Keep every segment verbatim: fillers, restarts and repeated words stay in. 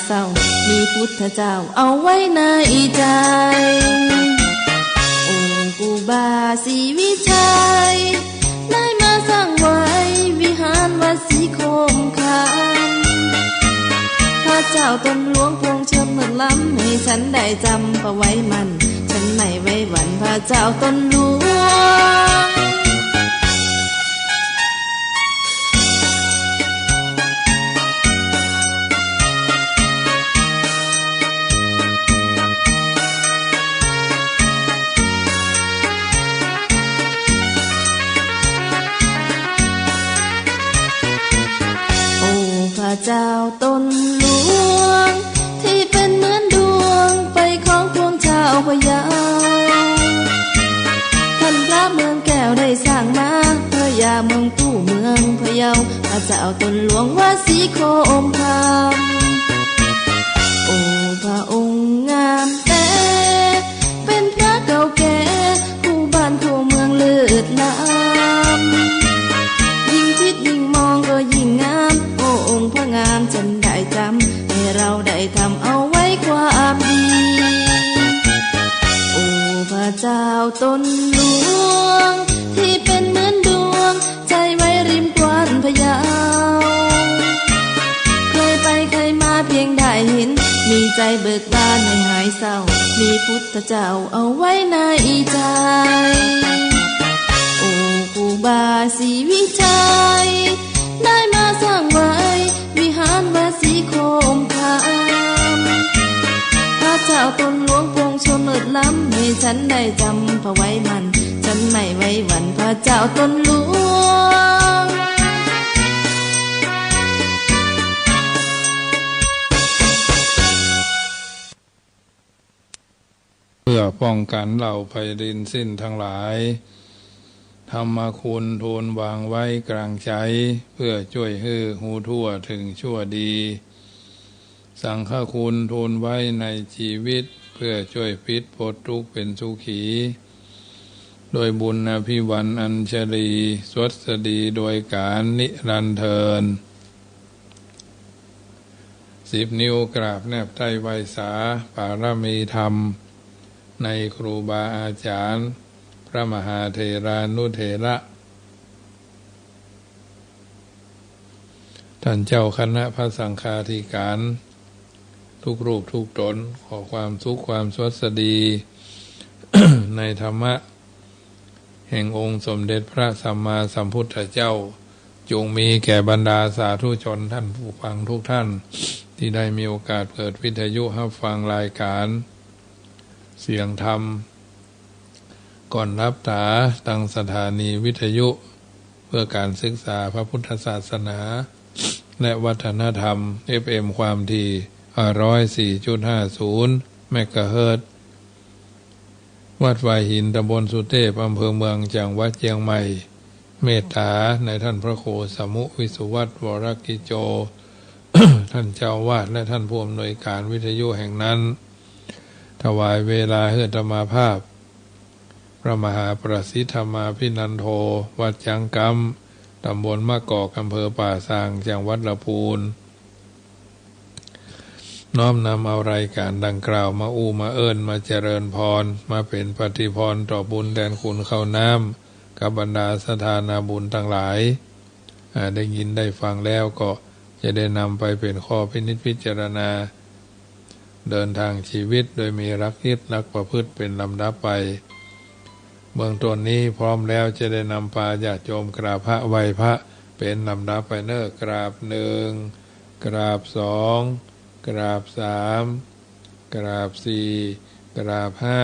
เศร้า มีพุทธเจ้าเอาไว้ในใจ๋ องค์ครูบาศรีวิชัย ได้มาสร้างไว้วิหารวัดศรีโคมคาม พระเจ้าตนหลวงปวงชนเลิศล้ำ หื้อฉันได้จ๋ำปะไว้มั่น ฉันไม่ไว้หวั่นพระเจ้าตนหลวง โอ้พระเจ้าตนหลวง ตี้เป๋นเหมือนดวงไฟของปวงชาวพะเยา ต้านพระเมืองแก้วได้สร้างมา เปื้อหย่าเมืองปู่เมืองพะเยา พระเจ้าตนหลวงวัดศรีโคมคาม โอ้พระองค์งามแต๊ เป๋นพระเก่าแก่ คู่บ้านคู่เมืองเลิศล้ำ ยิ่งคิดยิ่งมองก็ยิ่งงาม โอ้องค์พระงามฉันได้จ๋ำ หื้อเฮาได้ทำเอาไว้ความดี โอ้พระเจ้าตนหลวง ตี้เป๋นเหมือนดวง ใจ๋ไว้ริมกว้านพะเยา ใผไปใผมาเปียงได้หัน มีใจ๋เบิกบานหื้อหายเศร้า มีพุทธเจ้าเอาไว้ในใจ๋ โอ้ครูบาศรีวิชัย ได้มาสร้างไว้วิหารวัดศรีโคมคาม พระเจ้าตนหลวงปวงชนเลิศล้ำ หื้อฉันได้จ๋ำปะไว้มั่น ฉันไม่ไว้หวั่นพระเจ้าตนหลวง เปื้อป้องกั๋นเหล่าภัยดินสิ้นตังหลาย ธรรมคุณทูลวางไว้กลางใจ๋ เปื้อจ้วยหื้อฮู้ทั่วเถิงชั่วดี สังฆคุณทูลไว้ในจีวิต เปื้อจ้วยปิดป๊ดตุ๊กข์เป๋นสุขี โดยบุญอภิวันอัญชลี สวัสดีโดยก๋าลนิรันดร์เทอญ สิบนิ้วกราบแนบใต้ไหว้สาปารมีธรรม ในครูบาอาจ๋ารย์ พระมหาเถรานุเถระ ต้านเจ้าคณะพระสังฆาธิก๋าน ทุกรูปทุกต๋น ขอความสุขความสวัสดี ในธรรมะ แห่งองค์สมเด็จพระสัมมาสัมพุทธเจ้า จงมีแก่บรรดาสาธุชนต้านผู้ฟังทุกท่าน ตี้ได้มีโอกาสเปิดวิทยุฮับฟังรายก๋านเสียงธรรม ก่อนหลับต๋า ตางสถานีวิทยุ เปื้อก๋านศึกษาพระพุทธศาสนา และวัฒนธรรม เอฟเอ็ม ความถี่ ห้าร้อยสี่จุดห้าศูนย์ เมกะเฮิรตซ์ วัดวายหิน ต๋ำบลสุเตพ อำเภอเมือง จังหวัดเจียงใหม่ เมตต๋าในต้านพระครูสมุห์ วิสุวัฒน์ วรกิจโจ ต้านเจ้าอาวาส และต้านผู้อำนวยก๋านวิทยุแห่งนั้น ถวายเวลาหื้ออาตมาภาพ พระมหาประสิทธิ์ธรรมาภินันโท วัดจังกำ ต๋ำบลมะกอก อำเภอป่าซาง จังหวัดลำพูน น้อมนำเอารายก๋านดังกล่าวมาอู้มาเอิ้น มาเจริญพร มาเป๋นปฏิพรต่อบุญแตนคุณข้าวน้ำ กับบรรดาศรัทธานาบุญตังหลาย อ่า ได้ยินได้ฟังแล้วก็จะได้นำไปเป๋นข้อพินิจพิจารณา เดินตางจีวิตโดยมีหลักจิตหลักประพฤติเป๋นลำดับไป เบื้องต้นนี้พร้อมแล้วจะได้นำปาญาติโยมกราบพระไหว้พระเป๋นลำดับไปเนาะ กราบหนึ่ง กราบสอง กราบสาม กราบสี่ กราบห้า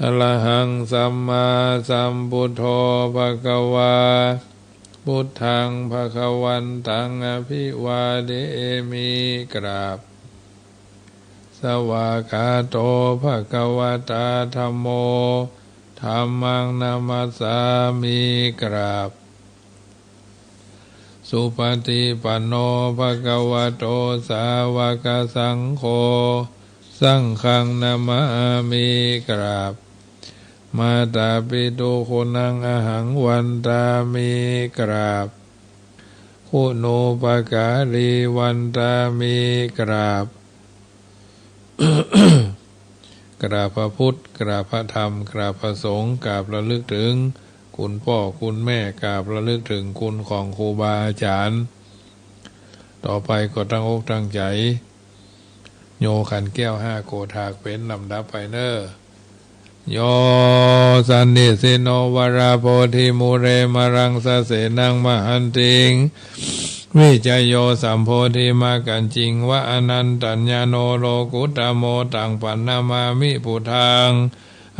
อะระหังสัมมาสัมพุทโธภะคะวา พุทธังภะคะวันตังอะภิวาเทมิ กราบ สวากขาโตภะคะวะตาธัมโม ธัมมังนะมัสสามิ กราบ สุปฏิปันโนภะคะวะโตสาวกสังโฆ สังฆังนะมามิ กราบ มาตาปิตุกุณังอะหังวันทามิ กราบ ค ปุณณูปการี วันทามิ กราบ กราบพระพุทธ กราบพระธรรม กราบพระสงฆ์ กราบระลึกถึงคุณป้อคุณแม่ กราบระลึกถึงคุณของครูบาอาจ๋ารย์ ต่อไปก็ตั้งอกตั้งใจ๋ โยขันแก้วห้าโกฏฐากเป๋นลำดับไปเน่อ โย สันนิสินโน วราโพธิมูเล มะรังสะเสนัง มหันติง วิชโย สัมโพธิมักขัญญิง วะ อนันตัญญาโณ โลกุตตะโม ตัง ปันนามามิ ปุทธัง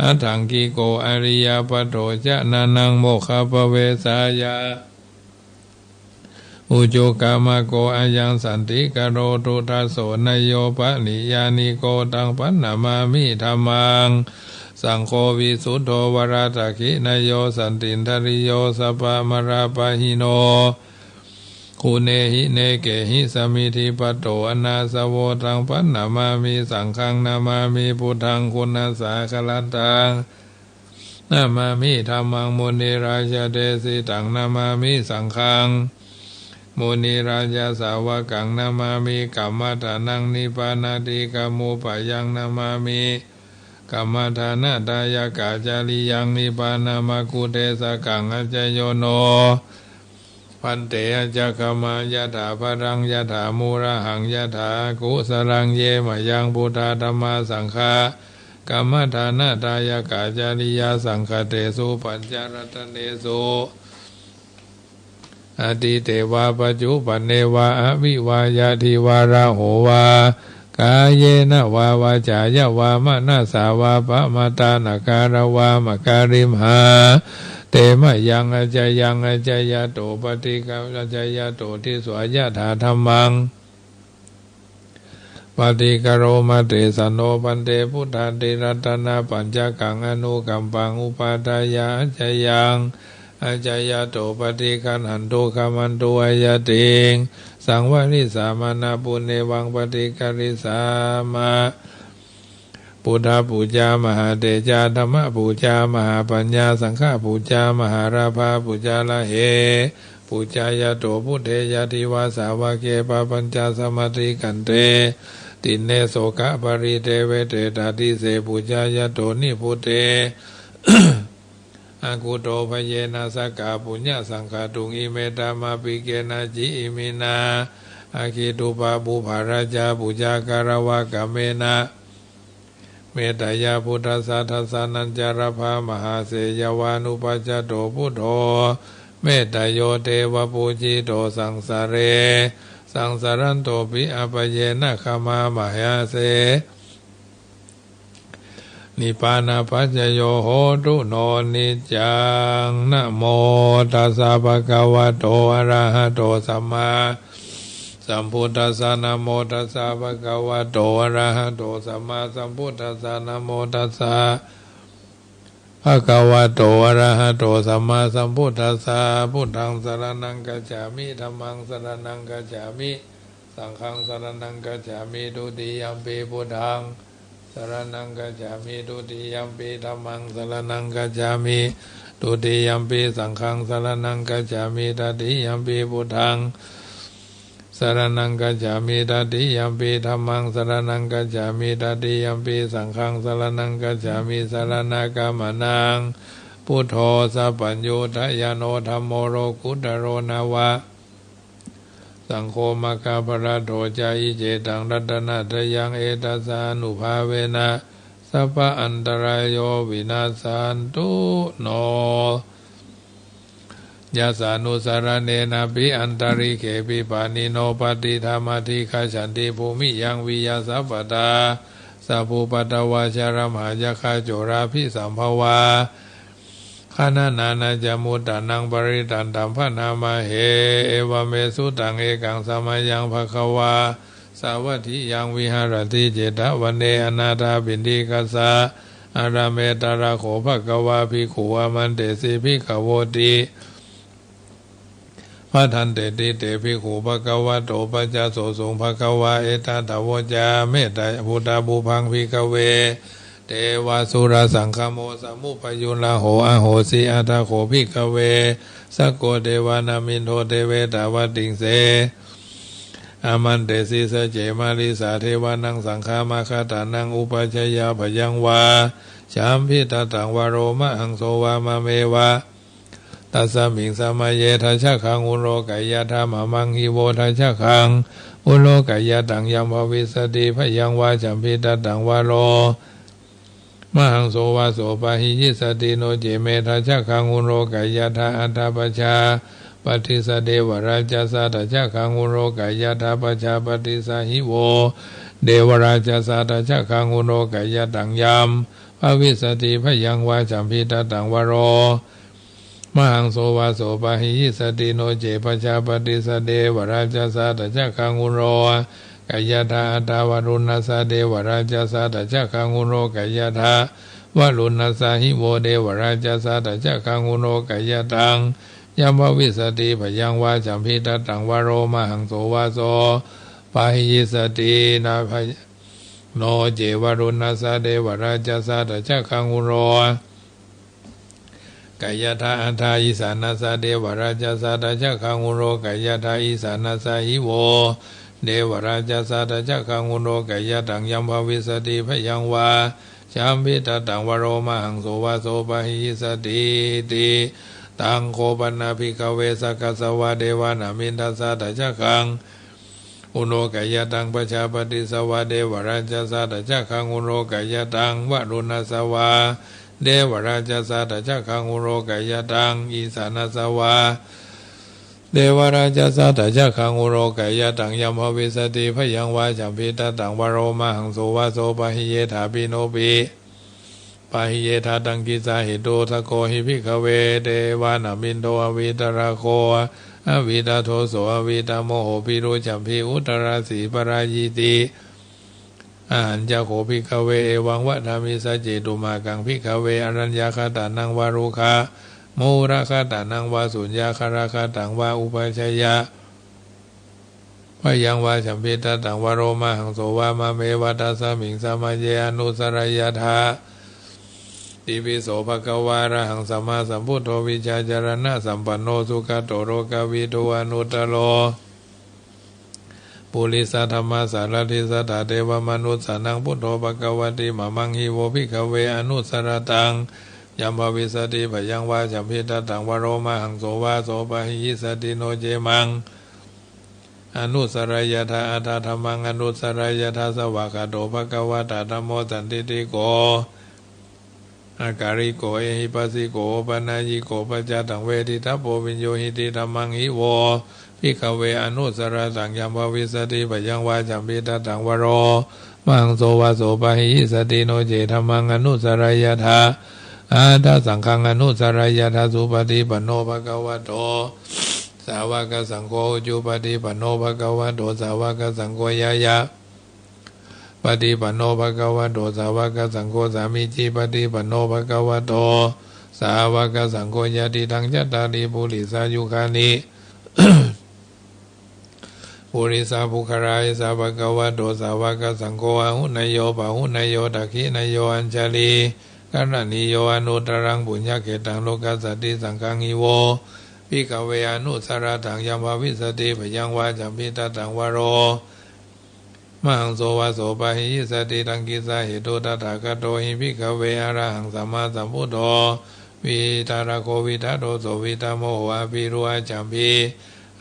อัฏฐังกิโก อริยะปัจโจ จะ นะนัง โมกขัพพะเวสายะ อุจุกะมะโก อะยัง สันติกะโร ทุตถะโส นะโย ปะริญาณิโก ตัง ปันนามามิ ธัมมัง สังโฆ วิสุทโธ วะระตะขินะโย สันตินทะริโย สัพพะมะระปะหิโน กุเณหิ เณเกหิ สะมิทธิปัตโต อะนาสะโว ตัง ปันนามามิ สังฆัง นะมามิ พุทธัง คุณัสสะกะรัตตัง นะมามิ ธัมมัง มุนิราชะเดสิตัง นะมามิ สังฆัง มุนิราชะสาวกัง นะมามิ กัมมะทานัง นิพพานาทิกะมุปปะยัง นะมามิ กัมมะทานะทายะกะจริยัง นิพพานะมะกคุเทสะกัง อัจจโยโน ภันเต อัจจะขะมะ ยะถาพะลัง ยะถามูระหัง ยะถากุสะลัง เย มะยัง พุทธา ธัมมา สังฆา กัมมะทานะทายะกะจริยา สังฆะเตสุ ปัญจะรัตเนสุ อะตีเตวา ปัจจุปันเนวา อะวิวา ยะทีวา ระโหวา กาเยนะวา วาจายะวา มะนะสสาวา ปะมาทานะการะวา มะกะริมหา เต มะยัง อัจจยัง อัจจยะโต ปะฏิกะ อัจจยะโต ทิสสา ยะถา ธัมมัง ปะฏิกะโรมะ เตสะโน ภันเต พุทธาทิรัตนะปัญจะกัง อะนุกัมปัง อุปาทายะ อัจจยัง อัจจยะโต ปะฏิกัณหันตุ ขะมันตุ อะยะติง สังวะริสามะ นะปุเนวัง ปะฏิกะริสามะ พุทธปูจา มหาเตจา ธัมมปูจา มหาปัญญา สังฆปูจา มหาลาภา ปูจา ละเห ปูจายะโต พุทเท ยะทีวา สาวะเก ปะปัญจะสะมะติกันเต ตินเน โสกะปะริเตเวเต ตาทิเส ปูจายะโต นิพพุเต อะกุโต ภะเยนะ สะกะปุญญะสังขะตุง อิเมทะมะปิเกนะ จิอิมินา อะคิตุปะปุพพะราชา ปูจากะละวะกะเมนะ เมตตะยะ พุทธัสสะ ทัสสะนัญจะละภะ มหาเสยะวานุปัสสะโต พุทโธ เมตตะโย เตวะปูจิโต สังสะเร สังสะรันโตปิ อะปะเยนะ ขะมามะเหสี นิปปานะปัจจโย โหตุ โน นิจจัง นะโมตัสสะ ภะคะวะโต อะระหะโต สัมมา สัมพุทธัสสะ นะโมตัสสะ ภะคะวะโต อะระหะโต สัมมาสัมพุทธัสสะ นะโมตัสสะ ภะคะวะโต อะระหะโต สัมมาสัมพุทธัสสะ พุทธังสะระณังคัจฉามิ ธัมมังสะระณังคัจฉามิ สังฆังสะระณังคัจฉามิ ทุติยัมปิพุทธัง สะระณังคัจฉามิ ทุติยัมปิธัมมัง สะระณังคัจฉามิ ทุติยัมปิสังฆัง สะระณังคัจฉามิ ตติยัมปิพุทธัง สะระณังคัจฉามิ ตติยัมปิธัมมัง สะระณังคัจฉามิ ตติยัมปิสังฆัง สะระณังคัจฉามิ สะระณะกะมะนัง พุทโธ สัพพัญญูตะญาโณ ธัมโม โลกุตตะโร นะวะ สังโฆ มัคคะพะละโต จะ อิ เจ ตัง รัตนะตะยัง เอตัสสะ อานุภาเวนะ สัพพะอันตะราโย วินัสสันตุ โน ยัสสานุสะระเณนะ ปิ อันตะริกเข ปิ ปาณิโน ปะติฏฐามา ธิ คัจฉันติ ภูมิยัง วิยา สัพพะทา สัพพุปะทะวา ชะระมหายักขา โจราภิสัมภวา คะณะนานะจะมุตตะนัง ปะริตตันตัม พะนามะเห เอวะเม สุตัง เอกัง สะมะยัง ภะคะวา สาวัตถิยัง วิหะระติ เจตะวะเน อนาถาปิณฑิกะสสะ อารามะ ตะถะโข ภะคะวา ภิกขุ อามันเตสิ ภิกขะโวติ ภะทันเตติ เต ภิกขุ ภะคะวะโต ปัสสะโสสุง ภะคะวา เอตัสสะ โวจา เมตตะ พุทธะ ปุพพัง ภิกขะเว เตวะสุระสังคะโม สมุปปะยุระโห อะโหสิ อัตถะโข ภิกขะเว สักโก เตวะนามินโท เตเวตาวะติงเส อามันเตสิ สะเจ มาริสา เทวะนัง สังฆา มะคะตานัง อุปัชฌายา ผยังวา ฉัมภิตะตัง วะโร มะหังโส วา มะเมวะ ตัสสะมิง สะมะเย ทัชชะคัง อุโรกะยะถะ มะมัง หิ โว ทัชชะคัง อุโรกะยะตัง ยัม ภะวิสสะติ ผยังวา ฉัมภิตะตัง วะโร มะหังโส วา โส ปะหิยิสสะติ โน เจ เม ทัชชะคัง อุโรกะยะถะ อัตถะ ปะชาปะติสสะ เตวะราชะสัสสะ ทัชชะคัง อุโรกะยะถะ ปะชาปะติสสะ หิ โว เตวะราชะสัสสะ ทัชชะคัง อุโรกะยะตัง ยัม ภะวิสสะติ ผยังวา ฉัมภิตะตัง วะโร มะหังโส วา โส ปะหิยิสสะติ โน เจ ปะชาปะติสสะ เตวะราชะสัสสะ ทัชชะคัง อุโรกะยะถะ อัตถะ วะรุณะสัสสะ เตวะราชะสัสสะ ทัชชะคัง อุโรกะยะถะ วะรุณะสัสสะ หิ โว เตวะราชะสัสสะ ทัชชะคัง อุโรกะยะตัง ยัม ภะวิสสะติ ผยังวา ฉัมภิตะตัง วะโร มะหังโส วา โส ปะหิยิสสะติ นะ โน เจ วะรุณะสัสสะ เตวะราชะสัสสะ ทัชชะคัง อุโรกะยะถะ อัตถะ อีสานะสัสสะ เตวะราชะสัสสะ ทัชชะคัง อุโรกะยะถะ อีสานะสัสสะ หิ โว เตวะราชะสัสสะ ทัชชะคัง อุโรกะยะตัง ยัม ภะวิสสะติ ผยังวา ฉัมภิตะตัง วะโร มะหังโส วา โส ปะหิยิสสะติ ติ ตัง โข ปะนะ ภิกขะเว สักกัสสะวะ เตวะนามินทัสสะ ทัชชะคัง อุโรกะยะตัง ปะชาปะติสสะวะ เตวะราชะสัสสะ ทัชชะคัง อุโรกะยะตัง วะรุณะสัสสะวะ เตวะราชะสัสสะ ทัชชะคัง อุโรกะยะตัง อีสานะสัสสะวะ เตวะราชะสัสสะ ทัชชะคัง อุโรกะยะตัง ยัม ภะวิสสะติ ผยังวา ฉัมภิตะตัง วะโร มะหังโส วา โส ปะหิเยถา ปิโนปิ ปะหิเยถา ตัง กิสสา เหตุ สะโก หิ ภิกขะเว เตวะนามินโท อวีตะระโข อวีตะโทโส อวีตะโมโห ภิรุชฉัมภี อุตตะระสี ปะรายีติ อะหัญจะโข ภิกขะเว เอวังวะทามิ สัจเจตุมะหัง ภิกขะเว อะรัญญะคะตานัง วะรุคะ มูละคะตานัง วะสุญญะคะละคะตัง วะ อุปัชฌายะ ผยังวา ฉัมภิตะตัง วะโร มะหังโส วา มะเมวะ ตัสสะมิง สะมะเย อะนุสะระยะถา ติปิโส ภะคะวา อะระหัง สัมมาสัมพุทโธ วิชชาจะระณะสัมปันโน สุขะโต โลกะวิทู อะนุตตะโร ปุริสะธัมมะสาระถิ สัตถะเตวะมะนุสสานัง พุทโธ ภะคะวะติ มะมัง หิ โว ภิกขะเว อะนุสะระตัง ยัม ภะวิสสะติ ผยังวา ฉัมภิตะตัง วะโร มะหังโส วา โส ปะหิยิสสะติ โน เจ มัง อะนุสะระยะถา อัตถะธัมมัง อะนุสะระยะถา สะหวากขาโต ภะคะวะตะ ธัมโม สันทิฏฐิโก อะกาลิโก เอหิปัสสิโก โอปะนัยยิโก ปัจจัตตัง เวทิตัพโพ วิญญูหิติ ธัมมัง หิ โว ภิกขะเว อะนุสะระตัง ยัม ภะวิสสะติ ผยังวา ฉัมภิตะตัง วะโร มะหังโส วา โส ปะหิยิสสะติ โน เจ ธัมมัง อะนุสะระยะถา อัตถะสังฆัง อะนุสะระยะถา สุปะฏิปันโน ภะคะวะโต สาวะกะสังโฆ อุจุปะฏิปันโน ภะคะวะโต สาวะกะสังโฆ ญาญาปะฏิปันโน ภะคะวะโต สาวะกะสังโฆ สามีจิปะฏิปันโน ภะคะวะโต สาวะกะสังโฆ ยะติตัง จัตตาริ ปุริสายุคานิ ปุริสาปุคคะลา เอสา ภะคะวะโต สาวะกะสังโฆ อาหุเนยโย ปาหุเนยโย ทักขิเนยโย อัญชะลีกะระณีโย อนุตตะรัง ปุญญะเขตัง โลกัสสะติ สังฆัง หิ โว ภิกขะเว อะนุสะระตัง ยัม ภะวิสสะติ ผยังวา ฉัมภิตะตัง วะโร มะหังโส วา โส ปะหิยิสสะติ ตัง กิสสา เหตุ ตถาคะโต หิ ภิกขะเว อะระหัง สัมมาสัมพุทโธ วีตะระโข วิทะโทโส วิทะโมโห อะภิรุชฉัมภี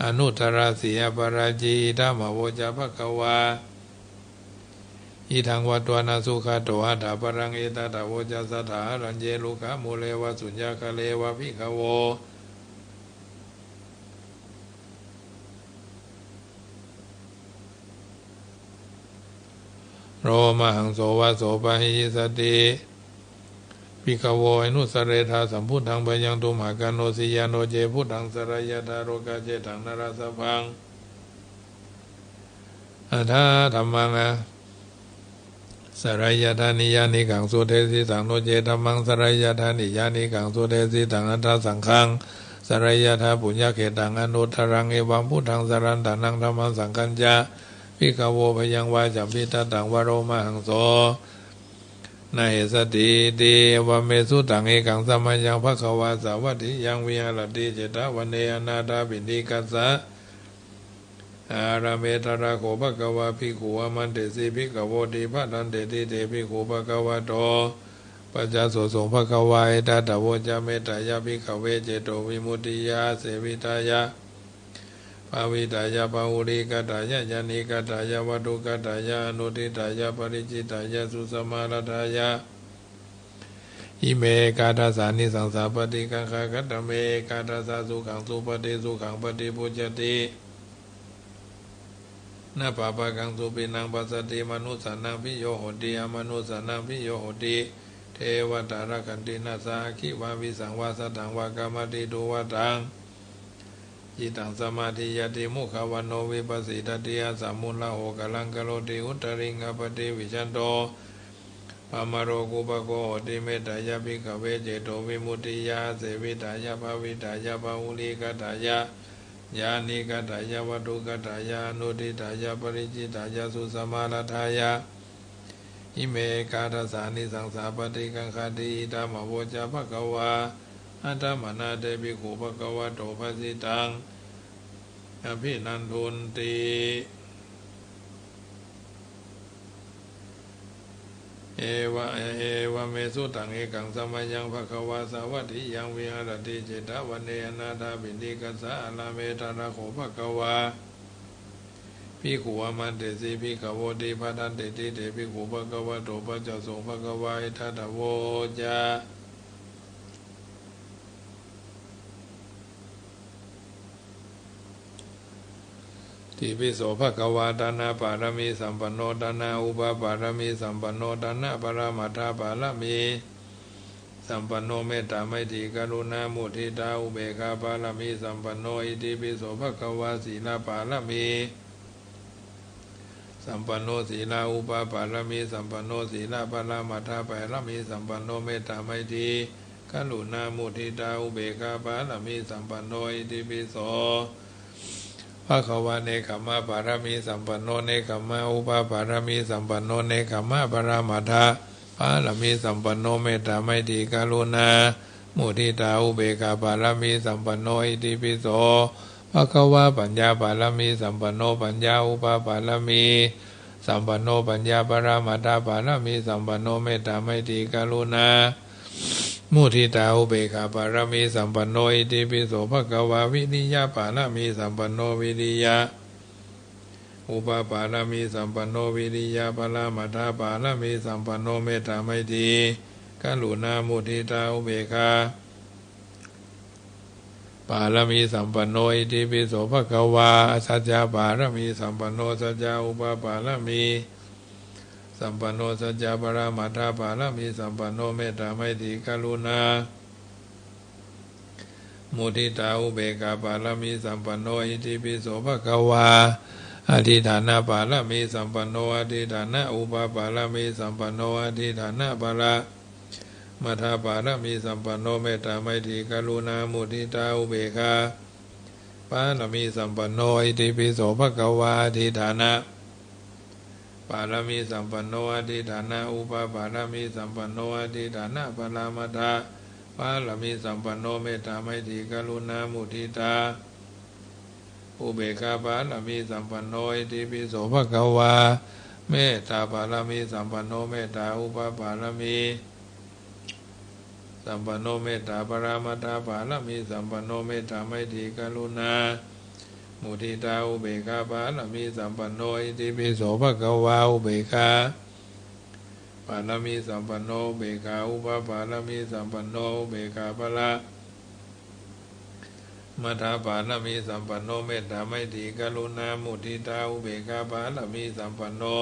อนุตตะระสี อะปะราจี อิทัง อะโวจะ ภะคะวา อิทัง วัตวานะ สุขะโต อัตถะปะรัง เอตัตถะ อะโวจะ สัตถะ อะรัญเย รุกขะมูเล วะ สุญญะคาเล วะ ภิกขะโว โร มะหังโส วา โส ปะหิยิสสะติ ภิกขะโว อะนุสะเรทา สัมพุทธัง พะยัง ตุมหะกะโน สิยา โน เจ พุทธัง สะระยะถา โลกะเชฏฐัง นะระสะพัง อัตถะธัมมัง อะ สะระยะถา นิยานิกัง สุเทสิตัง โน เจ ธัมมัง สะระยะถา นิยานิกัง สุเทสิตัง อัตถะสังฆัง สะระยะถา ปุญญะเขตัง อนุตตะรัง เอวัง พุทธัง สะรันตะนัง ธัมมัง สังฆัญจะ ภิกขะโว พะยังวา ฉัมภิตะตัง วะโร มะหังโส na hessati ti. Evaṃ me sutaṃ. Ekaṃ samayaṃ bhagavā sāvatthiyaṃ viharati jetavane anāthapiṇḍikassa ārāme. Tatra kho bhagavā bhikkhū āmantesi bhikkhavoti. Bhadanteti te bhikkhū bhagavato paccassosuṃ. Bhagavā etadavoca: Mettāya bhikkhave cetovimuttiyā āsevitāya bhāvitāya bahulīkatāya yānīkatāya vatthukatāya anuṭṭhitāya paricitāya susamāraddhāya. Ime ekādasānisaṃsā paṭikaṅkhā. Katame ekādasa? Sukhaṃ supati, sukhaṃ paṭibujjhati, na pāpakaṃ supinaṃ passati, manussānaṃ piyo hoti, amanussānaṃ piyo hoti, devatā rakkhanti, nāssa aggi vā visaṃ vā satthaṃ vā kamati, tuvaṭaṃ cittaṃ samādhiyati, mukhavaṇṇo vippasīdati, asamūḷho kālaṃ karoti, uttariṃ appaṭivijjhanto brahmalokūpago hoti. Mettāya bhikkhave cetovimuttiyā āsevitāya bhāvitāya bahulīkatāya yānīkatāya vatthukatāya anuṭṭhitāya paricitāya susamāraddhāya. Ime ekādasānisaṃsā paṭikaṅkhāti. Idamavoca bhagavā. Attamanā te bhikkhū bhagavato bhāsitaṃ abhinandunti. Eva, evaṃ me sutaṃ. Ekaṃ samayaṃ bhagavā sāvatthiyaṃ viharati jetavane anāthapiṇḍikassa ārāme. Tatra kho bhagavā bhikkhū āmantesi bhikkhavoti. Bhadanteti te bhikkhū bhagavato paccassosuṃ. Bhagavā etadavoca: Itipi so bhagavā dānapāramīsampanno dānaupapāramīsampanno dānaparamatthapāramīsampanno mettāmaitrīkaruṇāmuditāupekkhāpāramīsampanno. Itipi so bhagavā sīlapāramīsampanno sīlaupapāramīsampanno sīlaparamatthapāramīsampanno mettāmaitrīkaruṇāmuditāupekkhāpāramīsampanno. Itipi so bhagavā nekkhammapāramīsampanno nekkhammaupapāramīsampanno nekkhammaparamatthapāramīsampanno mettāmaitrīkaruṇāmuditāupekkhāpāramīsampanno. Itipi so bhagavā paññāpāramīsampanno paññāupapāramīsampanno paññāparamatthapāramīsampanno mettāmaitrīkaruṇāmuditāupekkhāpāramīsampanno. Itipi so bhagavā viriyapāramīsampanno viriyaupapāramīsampanno viriyaparamatthapāramīsampanno mettāmaitrīkaruṇāmuditāupekkhā pāramīsampanno. Itipi so bhagavā saccapāramīsampanno saccaupapāramīsampanno saccaparamatthapāramīsampanno mettāmaitrīkaruṇāmuditāupekkhāpāramīsampanno. Itipi so bhagavā adhiṭṭhānapāramīsampanno adhiṭṭhānaupapāramīsampanno adhiṭṭhānapara matthapāramīsampanno mettāmaitrīkaruṇāmuditāupekkhāpāramīsampanno. Itipi so bhagavā adhiṭṭhānapāramīsampanno adhiṭṭhānaupapāramīsampanno adhiṭṭhānaparamatthapāramīsampanno mettāmaitrīkaruṇāmuditāupekkhāpāramīsampanno. Itipi so bhagavā mettāpāramīsampanno mettāupapāramīsampanno mettāparamatthapāramīsampanno mettāmaitrīkaruṇāmuditāupekkhāpāramīsampanno. Itipi so bhagavā upekkhā pāramīsampanno upekkhāupapāramīsampanno upekkhāpara matthapāramīsampanno mettāmaitrīkaruṇāmuditāupekkhāpāramīsampanno.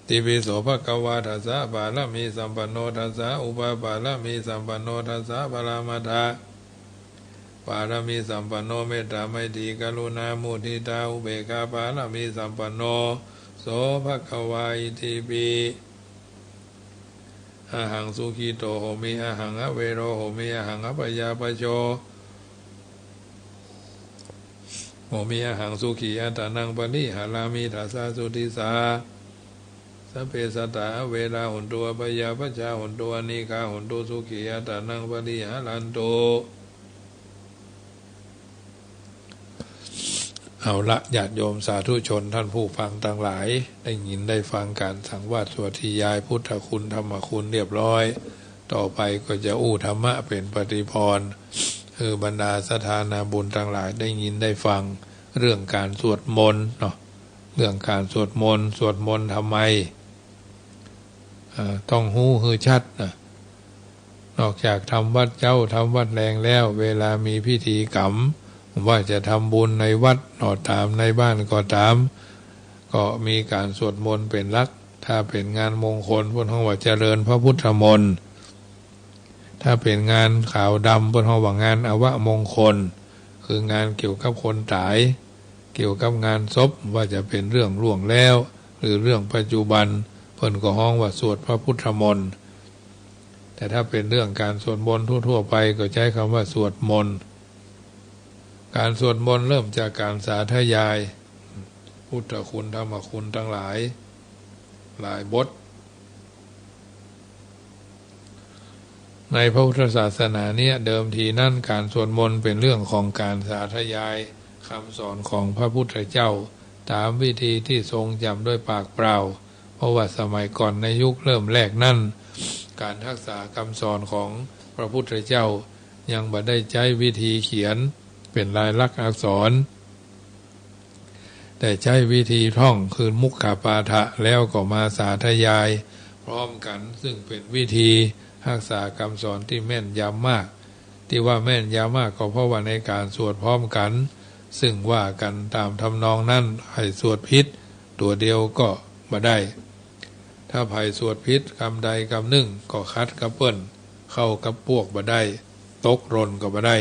Itipi so bhagavā dasapāramīsampanno dasaupapāramīsampanno dasaparamatthapāramīsampanno mettāmaitrīkaruṇāmuditāupekkhāpāramīsampanno so bhagavā. Itipi ahaṃ sukhito homi ahaṃ avero homi ahaṃ abyāpajjho homi ahaṃ sukhī attānaṃ pariharāmi. Dasa suddhissa Sabbe sattā averā hontu, abyāpajjhā hontu, anīghā hontu, sukhī attānaṃ pariharantu. เอาละ ญาติโยมสาธุชนท่านผู้ฟังตังหลาย ได้ยินได้ฟังการสังวาสสวดธยายพุทธคุณธรรมคุณเรียบร้อย ต่อไปก็จะอู้ธรรมะเป๋นปฏิพรณ์ คือบรรดาศรัทธานาบุญตังหลายได้ยินได้ฟังเรื่องการสวดมนต์เนาะ เรื่องการสวดมนต์ สวดมนต์ทำไม อ่า ต้องฮู้หื้อชัดนะ นอกจากทำวัตรเจ๊าทำวัตรแลงแล้ว เวลามีพิธีกรรม ว่าจะทำบุญในวัดก็ต๋าม ในบ้านก็ต๋าม ก็มีการสวดมนต์เป๋นหลัก ถ้าเป๋นงานมงคล เปิ้นฮ้องว่าเจริญพระพุทธมนต์ ถ้าเป๋นงานขาวดำ เปิ้นฮ้องว่างานอวมงคล คืองานเกี่ยวกับคนต๋าย เกี่ยวกับงานศพ ว่าจะเป๋นเรื่องล่วงแล้ว หรือเรื่องปัจจุบัน เปิ้นก็ฮ้องว่าสวดพระพุทธมนต์ แต่ถ้าเป๋นเรื่องการสวดมนต์ทั่วๆ ไป ก็ใจ๊กำว่าสวดมนต์ การสวดมนต์เริ่มจากการสาธยาย พุทธคุณธรรมคุณตังหลาย หลายบท ในพระพุทธศาสนาเนี่ย เดิมทีนั้นการสวดมนต์เป๋นเรื่องของการสาธยายกำสอนของพระพุทธเจ้า ต๋ามวิธีตี้ทรงจ๋ำด้วยปากเปล่า เพราะว่าสมัยก่อนในยุคเริ่มแรกนั้น การฮักษากำสอนของพระพุทธเจ้ายังบ่ได้ใจ๊วิธีเขียนเป๋นลายลักษณ์อักษร แต่ใจ๊วิธีท่องคือมุขปาฐะ แล้วก็มาสาธยายพร้อมกั๋น ซึ่งเป๋นวิธีฮักษากำสอนตี้แม่นยำมาก ตี้ว่าแม่นยำมากก็เพราะว่าในการสวดพร้อมกั๋น ซึ่งว่ากั๋นต๋ามทำนองนั้น ใผสวดผิดตั๋วเดียวก็บ่ได้ ถ้าใผสวดผิดกำใดกำนึ่งก็ขัดกับเปิ้น เข้ากับปวกบ่ได้ ตกหล่นก็บ่ได้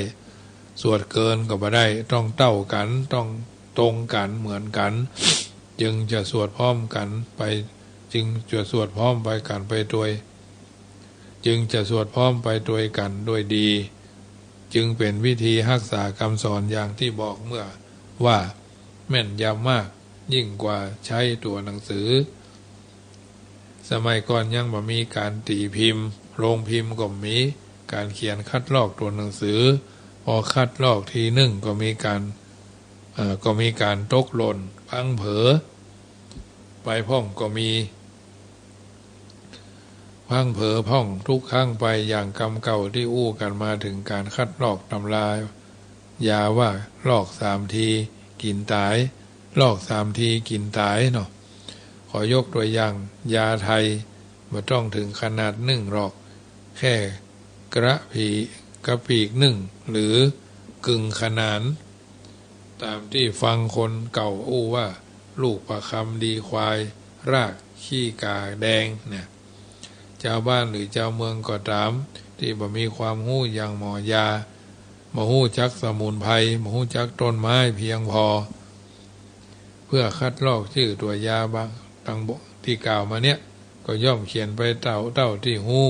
สวดเกินก็บ่ได้ ต้องเต้ากั๋น ต้องตรงกั๋นเหมือนกั๋น จึงจะสวดพร้อมกั๋นไป จึงจะสวดพร้อมไปกั๋นไปตวย จึงจะสวดพร้อมไปตวยกั๋นด้วยดี จึงเป๋นวิธีฮักษากำสอนอย่างตี้บอกเมื่อว่าแม่นยำมากยิ่งกว่าใจ๊ตั๋วหนังสือ สมัยก่อนยังบ่มีก๋านตี๋พิมพ์ โรงพิมพ์ก็บ่มี ก๋านเขียนคัดลอกตั๋วหนังสือ พอคัดลอกทีนึ่งก็มีก๋าน เอ่อ ก็มีก๋านตกหล่น พลั้งเผลอไปพ่องก็มี พลั้งเผลอพ่องทุกครั้งไป อย่างกำเก่าตี้อู้กั๋นมาเถิงก๋านคัดลอกตำรา ยาว่าลอกสามทีกิ๋นต๋าย ลอกสามทีกิ๋นต๋ายเนาะ ขอยกตั๋วอย่าง ยาไทยบ่ต้องเถิงขนาดนึ่งหรอก แค่กระผี กระปีกนึ่ง หรือกึ่งขนาน ต๋ามตี้ฟังคนเก่าอู้ว่า ลูกประคำดีควาย รากขี้ก๋าแดงเนี่ย จาวบ้านหรือจาวเมืองก็ต๋าม ตี้บ่มีความฮู้อย่างหมอยา บ่ฮู้จักสมุนไพร บ่ฮู้จักต้นไม้เพียงพอ เพื่อคัดลอกจื้อตั๋วยาบาง ตังบะตี้กล่าวมาเนี่ย ก็ย่อมเขียนไปเต้า เต้าตี้ฮู้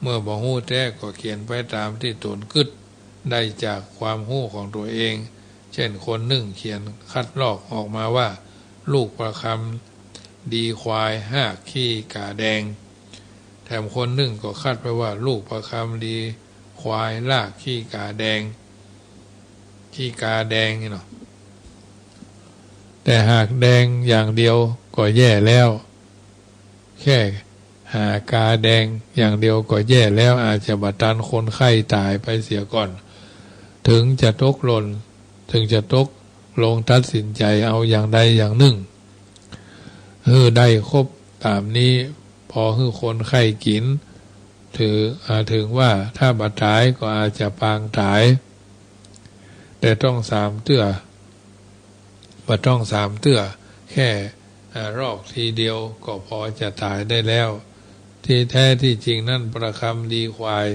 เมื่อบ่ฮู้แต๊ก็เขียนไปต๋ามตี้ต๋นกึ๊ดได้จากความฮู้ของตั๋วเอง เจ้นคนนึ่งเขียนคัดลอกออกมาว่า ลูกประคำดีควาย รากขี้ก๋าแดง แถมคนนึ่งก็คัดไปว่า ลูกประคำดีควาย รากขี้ก๋าแดง ขี้ก๋าแดงนี่เนาะ แต่หากแดงอย่างเดียวก็แย่แล้ว แค่หาก๋าแดงอย่างเดียวก็แย่แล้ว อาจจะบ่ตันคนไข้ต๋ายไปเสียก่อน เถิงจะตกหล่น เถิงจะตกลงตัดสินใจ๋เอาอย่างใดอย่างนึ่ง หื้อได้ครบต๋ามนี้ พอหื้อคนไข้กิ๋น ถือ อ่า เถิงว่าถ้าบ่ต๋ายก็อาจจะปางต๋าย แต่ต้องสามเตื้อ บ่ต้องสามเตื้อ แค่ อ่า ลอกทีเดียวก็พอจะต๋ายได้แล้ว ตี้แต๊ตี้จริงนั้นประคำดีควาย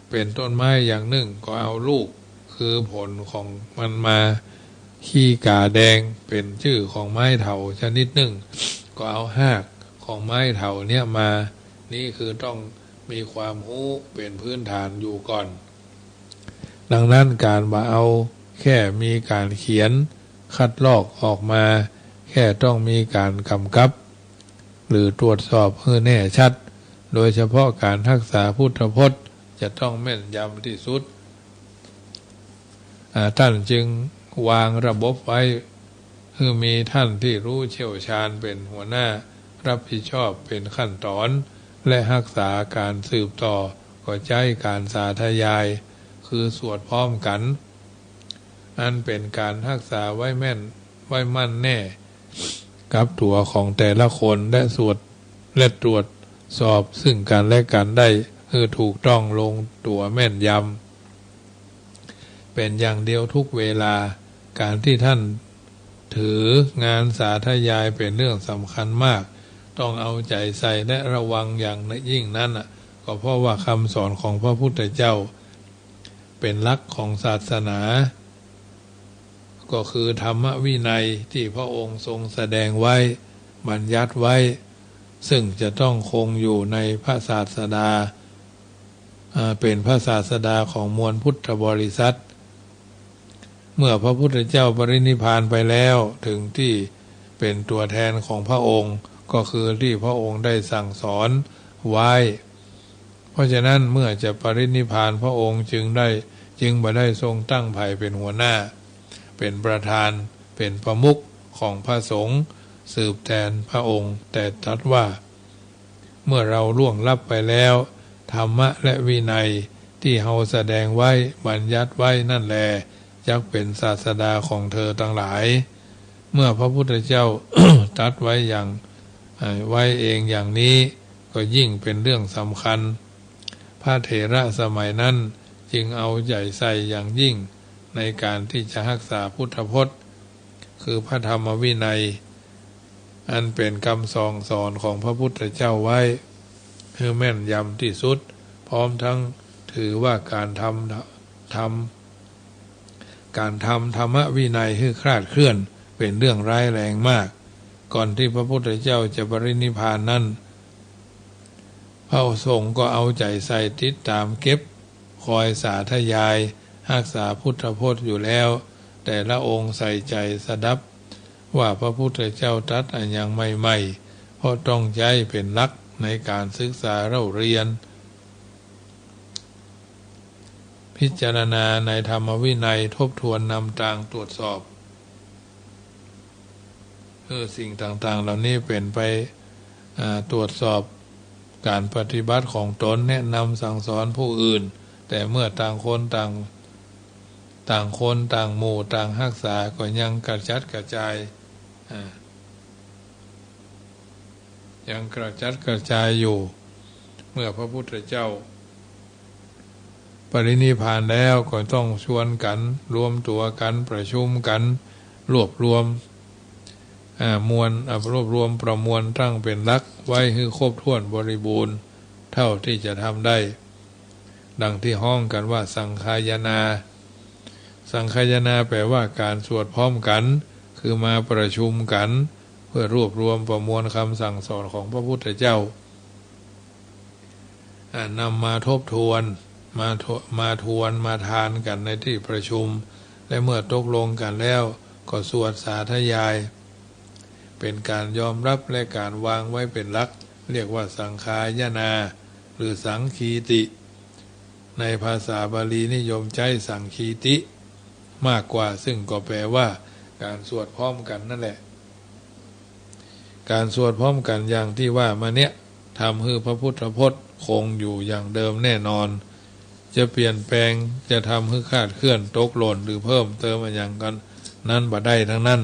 เป๋นต้นไม้อย่างนึ่ง ก็เอาลูก คือผลของมันมา ขี้ก๋าแดง เป๋นจื้อของไม้เถาชนิดนึ่ง ก็เอารากของไม้เถาเนี่ยมา นี่คือต้องมีความฮู้เป๋นพื้นฐานอยู่ก่อน ดังนั้นก๋านบ่าเอาแค่มีก๋านเขียนคัดลอกออกมา แค่ต้องมีก๋านก๋ำกับ หรือตรวจสอบหื้อแน่ชัด โดยเฉพาะก๋านฮักษาพุทธพจน์จะต้องแม่นยำตี้สุด อ่า ต้านจึงวางระบบไว้ หื้อมีต้านตี้รู้เชี่ยวชาญเป๋นหัวหน้า รับผิดชอบเป๋นขั้นต๋อน และฮักษาก๋านสืบต่อ ก็ใจ๊ก๋านสาธยาย คือสวดพร้อมกั๋น อันเป๋นก๋านฮักษาไว้แม่น ไว้มั่นแน่ กับตั๋วของแต่ละคน และสวด และตรวจสอบซึ่งกั๋นและกั๋นได้ หื้อถูกต้องลงตั๋วแม่นยำ เป๋นอย่างเดียวทุกเวลา ก๋านตี้ต้านถืองานสาธยายเป๋นเรื่องสำคัญมาก ต้องเอาใจ๋ใส่และระวังอย่างยิ่งนั้นน่ะ ก็เพราะว่ากำสอนของพระพุทธเจ้า เป๋นหลักของศาสนา ก็คือธรรมวินัยตี้พระองค์ทรงแสดงไว้ บัญญัติไว้ ซึ่งจะต้องคงอยู่ในพระศาสดา อ่า เป๋นพระศาสดาของมวลพุทธบริษัท เมื่อพระพุทธเจ้าปรินิพพานไปแล้ว ถึงตี้เป๋นตั๋วแทนของพระองค์ ก็คือตี้พระองค์ได้สั่งสอนไว้ เพราะฉะนั้นเมื่อจะปรินิพพาน พระองค์จึงได้ จึงบ่ได้ทรงตั้งใผเป๋นหัวหน้า เป๋นประธาน เป๋นประมุขของพระสงฆ์สืบแทนพระองค์ แต่ตรัสว่า เมื่อเราล่วงลับไปแล้ว ธรรมะและวินัยตี้เฮาแสดงไว้ บัญญัติไว้นั่นแล จักเป๋นศาสดาของเธอตังหลาย เมื่อพระพุทธเจ้า ตรัสไว้อย่าง เอ่อ ไว้เองอย่างนี้ ก็ยิ่งเป๋นเรื่องสำคัญ พระเถระสมัยนั้นจึงเอาใจ๋ใส่อย่างยิ่งในก๋านตี้จะฮักษาพุทธพจน์ คือพระธรรมวินัย อันเป๋นกำสั่งสอนของพระพุทธเจ้าไว้ หื้อแม่นยำตี้สุด พร้อมทั้งถือว่าก๋านทำ ทำ ก๋านทำธรรมวินัยหื้อคลาดเคลื่อน เป๋นเรื่องร้ายแรงมาก ก่อนตี้พระพุทธเจ้าจะปรินิพพานนั้น พระสงฆ์ก็เอาใจ๋ใส่ติดต๋ามเก็บ คอยสาธยาย ฮักษาพุทธพจน์อยู่แล้ว แต่ละองค์ใส่ใจ๋สดับ ว่าพระพุทธเจ้าตรัสอะหยังใหม่ๆ เพราะต้องใจ๊เป๋นหลักในก๋านศึกษาเล่าเรียน พิจารณาในธรรมวินัย ทบทวนนำตางตรวจสอบ เออ สิ่งต่างๆ เหล่านี้เป๋นไป อ่า ตรวจสอบก๋านปฏิบัติของตน แนะนำสั่งสอนผู้อื่น แต่เมื่อต่างคนต่าง ต่างคนต่างหมู่ต่างฮักษา ก็ยังกระจัดกระจาย อ่า ยังกระจัดกระจายอยู่ เมื่อพระพุทธเจ้าปรินิพพานแล้ว ก็ต้องชวนกั๋น รวมตั๋วกั๋น ประชุมกั๋น รวบรวม อ่า มวล อ่า รวบรวมประมวลตั้งเป๋นหลักไว้หื้อครบถ้วนบริบูรณ์เท่าตี้จะทำได้ ดังตี้ฮ้องกั๋นว่าสังฆายนา สังฆายนาแปลว่าก๋านสวดพร้อมกั๋น คือมาประชุมกั๋น เพื่อรวบรวมประมวลกำสั่งสอนของพระพุทธเจ้า อ่า นำมาทบทวน มาทว- มาทวน มาทานกั๋นในตี้ประชุม และเมื่อตกลงกั๋นแล้ว ก็สวดสาธยาย เป๋นก๋านยอมรับและก๋านวางไว้เป๋นหลัก เรียกว่าสังฆายนา หรือสังฆีติ ในภาษาบาลีนิยมใจ๊สังฆีติมากกว่า ซึ่งก็แปลว่าก๋านสวดพร้อมกั๋นนั่นแหละ ก๋านสวดพร้อมกั๋นอย่างตี้ว่ามาเนี้ย ทำหื้อพระพุทธพจน์คงอยู่อย่างเดิมแน่นอน จะเปลี่ยนแปลง จะทำหื้อคลาดเคลื่อน ตกหล่น หรือเพิ่มเติมอะหยังกั๋นนั้นบ่ได้ตังนั้น